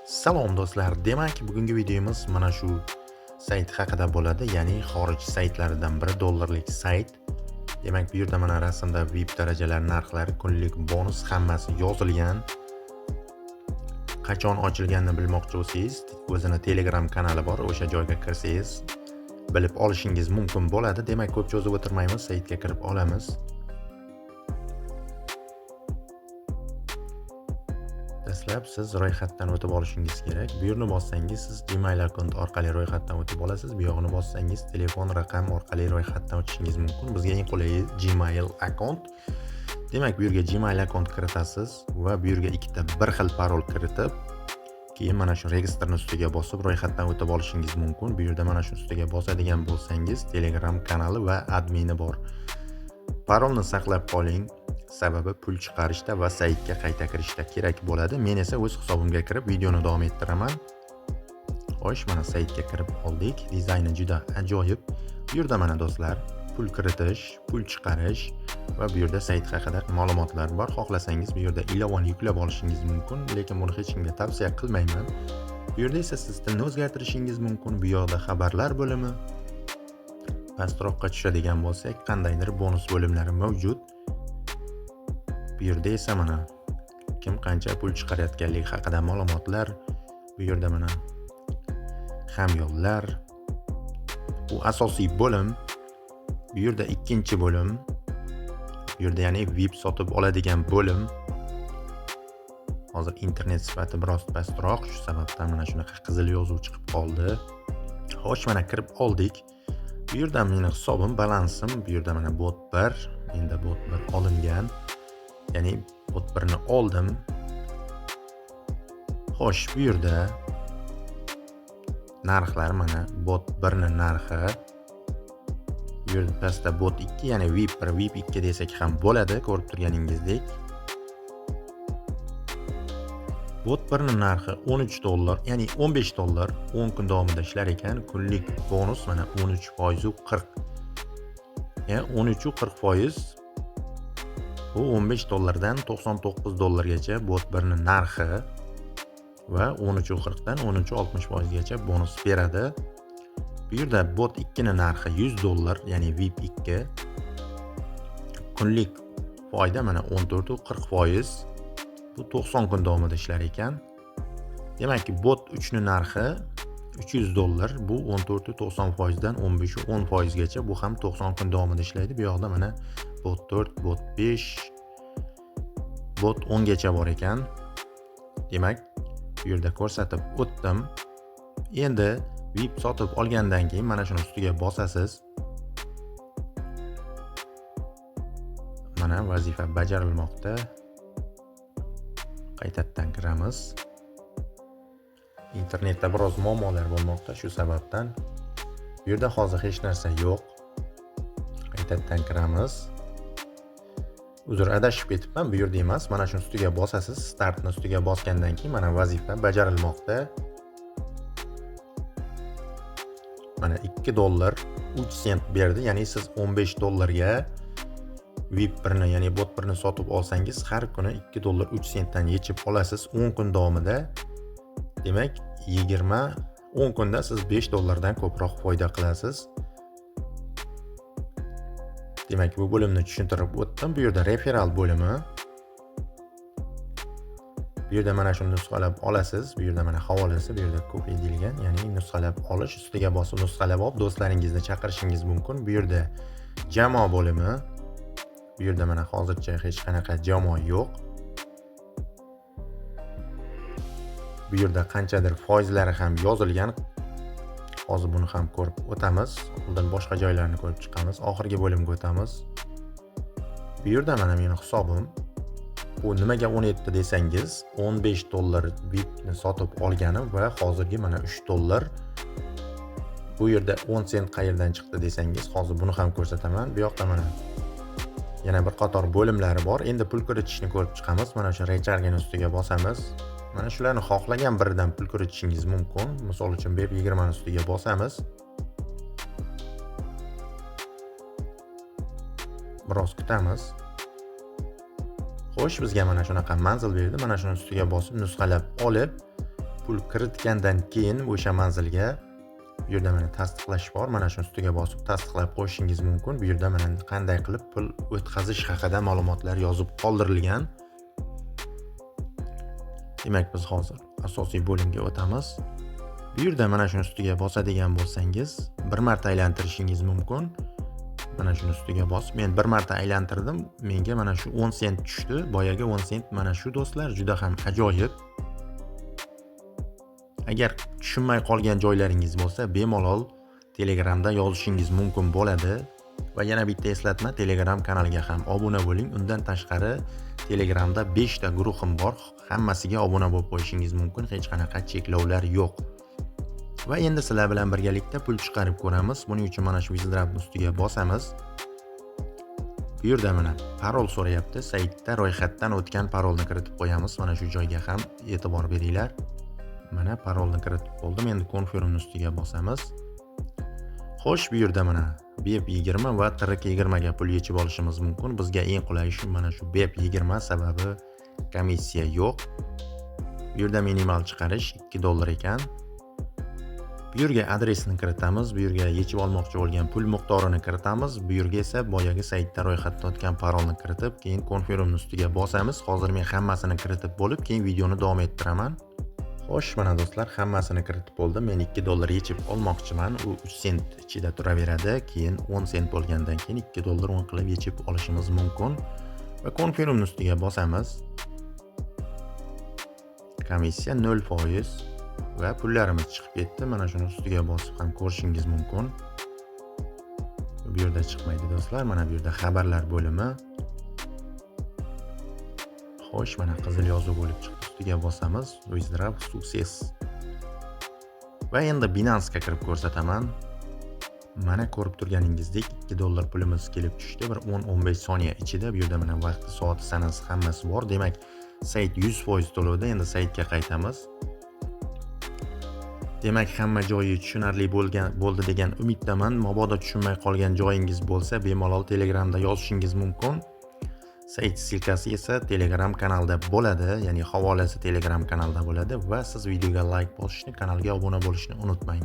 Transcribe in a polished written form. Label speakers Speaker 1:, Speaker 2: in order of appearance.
Speaker 1: Salom do'stlar. Demak, bugungi videomiz mana shu sayt haqida bo'ladi, ya'ni xorij saytlaridan biri dollarlik sayt. Demak, bu yerda mana rasmda VIP darajalar, narxlari, kunlik bonus hammasi yozilgan. Qachon ochilganini bilmoqchi bo'lsangiz, o'zini Telegram kanali bor, o'sha joyga kirsangiz bilib olishingiz mumkin bo'ladi. Demak, ko'p cho'zib o'tirmaymiz, saytga kirib olamiz. Dastlab siz ro'yxatdan o'tib olishingiz kerak. Bu yerni bossangiz siz Gmail akkaunt orqali ro'yxatdan o'tib olasiz. Bu yog'ini bossangiz telefon raqam orqali ro'yxatdan o'tishingiz mumkin. Bizga eng qulayi Gmail akkaunt. Demak, bu yerga Gmail akkaunt kiritasiz va bu yerga ikkita bir xil parol kiritib, keyin mana shu registrni ustiga bosib ro'yxatdan o'tib olishingiz mumkin. Bu yerda mana shu ustiga bosadigan bo'lsangiz Telegram kanali va admini bor. Parolni saqlab qoling. Sababi pul chiqarishda va saytga qayta kirishda kerak bo'ladi. Men esa o'z hisobimga kirib videoni davom ettiraman. Xo'sh, mana saytga kirib oldik. Dizayni juda ajoyib. Bu yerda mana do'stlar, pul kiritish, pul chiqarish va bu yerda sayt haqida ma'lumotlar bor. Xohlasangiz bu yerda ilovani yuklab olishingiz mumkin, lekin buni hech kimga tavsiya qilmayman. Bu yerda esa siz tilni o'zgartirishingiz mumkin. Bu yoqda xabarlar bo'limi. Pastroqqa tushadigan bo'lsak, qandaydir bonus bo'limlari mavjud. Bu yerda esa mana kim qancha pul chiqarayotganligi haqida ma'lumotlar. Bu yerda mana hamyonlar. Bu asosiy bo'lim. Bu yerda ikkinchi bo'lim. Bu yerda ya'ni VIP sotib oladigan bo'lim. Hozir internet sifati biroz pastroq, shu sababdan mana shunaqa qizil yozuv chiqib qoldi. Xo'sh, mana kirib oldik. Bu yerda meni hisobim, balansim, bu yerda mana bot 1, menda bot 1 olingan. Ya'ni bot 1 ni oldim. Xo'sh, bu yerda narxlar mana bot 1 ni narxi. Bu yerda pastda bot 2, ya'ni VIP 1, VIP 2 desak ham bo'ladi, ko'rib turganingizdek. Bot 1 ni narxi 13 dollar, ya'ni 15 dollar 10 kun davomida ishlar ekan. Kunlik bonus mana 13,40. Ya'ni 13,40%. Bu 15 dollardan 99 dollargacha bot 1 ni narxi va 13,40 dan 13,60 foizgacha bonus beradi. Bu yerda bot 2 ni narxi 100 dollar, ya'ni VIP 2. Kunlik foyda mana 14,40%. Bu 90 kun davomida ishlar ekan. Demak, bot 3 ni narxi 300 dollar, bu 14,90 foizdan 15,10 foizgacha, bu ham 90 kun davomida ishlaydi. Bu yoqda mana bot 4, bot 5, bot 10 gacha bor ekan. Demak, bu yerda ko'rsatib o'tdim. Endi VIP sotib olgandan keyin mana shuni ustiga bosasiz. Mana vazifa bajarilmoqda. Qaytadan kiramiz. Internetda biroz muammolar bo'lmoqda, shu sababdan bu yerda hozir hech narsa yo'q. Qaytadan kiramiz. Uzr, adashib ketibman, bu yerda emas. Mana shuni ustiga bosasiz. Startni ustiga bosgandan keyin mana vazifa bajarilmoqda. Mana 2 dollar 3 sent berdi. Ya'ni siz 15 dollarga VIP 1ni, ya'ni bot 1ni sotib olsangiz, har kuni 2 dollar 3 sentdan yechib olasiz 10 kun davomida. Demak, 10 kunda siz 5 dollardan ko'proq foyda qilasiz. Demak, bu bo'limni tushuntirib o'tdim. Bu yerda referal bo'limi. Bu yerda mana shuni nusxalab olasiz. Bu yerda mana havolasi, bu yerda copy deyilgan, ya'ni nusxalab olish, ustiga bosib nusxalab olib do'stlaringizni chaqirishingiz mumkin. Bu yerda jamoa bo'limi. Bu yerda mana hozircha hech qanaqa jamoa yo'q. Bu yerda qanchadir foizlari ham yozilgan. Hozir buni ham ko'rib o'tamiz. Oldin boshqa joylarni ko'rib chiqamiz. Oxirgi bo'limga o'tamiz. Bu yerda mana meni hisobim. Bu nimaga 17 desangiz, 15 dollar VIPni sotib olganim va hozirgi mana 3 dollar. Bu yerda 10 sent qayerdan chiqdi desangiz, hozir buni ham ko'rsataman. Bu yoqda mana yana bir qator bo'limlari bor. Endi pul kiritishni ko'rib chiqamiz. Mana shu rechargini ustiga bosamiz. Mana shularni xohlagan biridan pul kiritishingiz mumkin. Misol uchun BEP20 ni ustiga bosamiz. Biroz kutamiz. Xo'sh, bizga mana shunaqa manzil berdi. Mana shuni ustiga bosib nusxalab olib, Pul kiritgandan keyin o'sha manzilga bu yerda mana tasdiqlash bor. Mana shuni ustiga bosib tasdiqlab qo'yishingiz mumkin. Bu yerda mana qanday qilib pul o'tkazish haqida ma'lumotlar yozib qoldirilgan. Demak, biz hozir asosiy bo'limga o'tamiz. Bu yerda mana shuni ustiga bosadigan bo'lsangiz, bir marta aylantirishingiz mumkin. Mana shuni ustiga bosib, men bir marta aylantirdim, menga mana shu 10 sent tushdi. Boyagi 10 sent mana shu, do'stlar, juda ham ajoyib. Agar tushunmay qolgan joylaringiz bo'lsa, bemalol Telegramda yozishingiz mumkin bo'ladi. Va yana bitta eslatma: Telegram kanaliga ham obuna bo'ling. Undan tashqari, Telegramda 5 ta guruhim bor, hammasiga obuna bo'lib qo'yishingiz mumkin, hech qanaqa cheklovlar yo'q. Va endi sizlar bilan birgalikda pul chiqarib ko'ramiz. Buning uchun mana shu withdraw ustiga bosamiz. Bu yerda mana parol so'rayapti. Saytda ro'yxatdan o'tgan parolni kiritib qo'yamiz. Mana shu joyga ham e'tibor beringlar. Mana, parolni kiritib bo'ldim, endi confirm ustiga bosamiz. Xo'sh, bu yerda mana BEP 20 va TRC 20 ga pul yechib olishimiz mumkin. Bizga eng qulayi shu, mana shu BEP 20, sababi komissiya yo'q. Bu yerda minimal chiqarish 2 dollar ekan. Bu yerga adresini kiritamiz, bu yerga yechib olmoqchi bo'lgan pul miqdorini kiritamiz, bu yerga esa boyagi saytda ro'yxatdan o'tgan parolni kiritib, keyin confirm ustiga bosamiz. Hozir men hammasini kiritib bo'lib, keyin videoni davom ettiraman. Xo'sh, mana do'stlar, hammasini kiritib bo'ldim. Men 2 dollar yechib olmoqchiman. U 3 sent ichida turaveradi. Keyin 10 sent bo'lgandan keyin 2 dollar 10 qilib yechib olishimiz mumkin. Va confirm ustiga bosamiz. Komissiya 0% va pullarimiz chiqib ketdi. Mana shuni ustiga bosib ham ko'rishingiz mumkin. Bu yerda chiqmaydi, do'stlar. Mana bu yerda xabarlar bo'limi. Xo'sh, mana qizil yozuv bo'lib chiqdi. Ustiga bosamiz. Withdraw success. Va endi Binance'ga kirib ko'rsataman. Mana, ko'rib turganingizdek, 2 dollar pulimiz kelib tushdi bir 10-15 soniya ichida. Bu yerda mana vaqti, soati, sanasi, hammasi bor. Demak, sayt 100% to'lovda. Endi saytga qaytamiz. Demak, hamma joyi tushunarli bo'lgan bo'ldi degan umiddaman. Mabodo tushunmay qolgan joyingiz bo'lsa, bemalol Telegramda yozishingiz mumkin. Sayt ссылка si esa Telegram kanalda bo'ladi, ya'ni havolasi Telegram kanalda bo'ladi va siz videoga layk bosishni, kanalga obuna bo'lishni unutmang.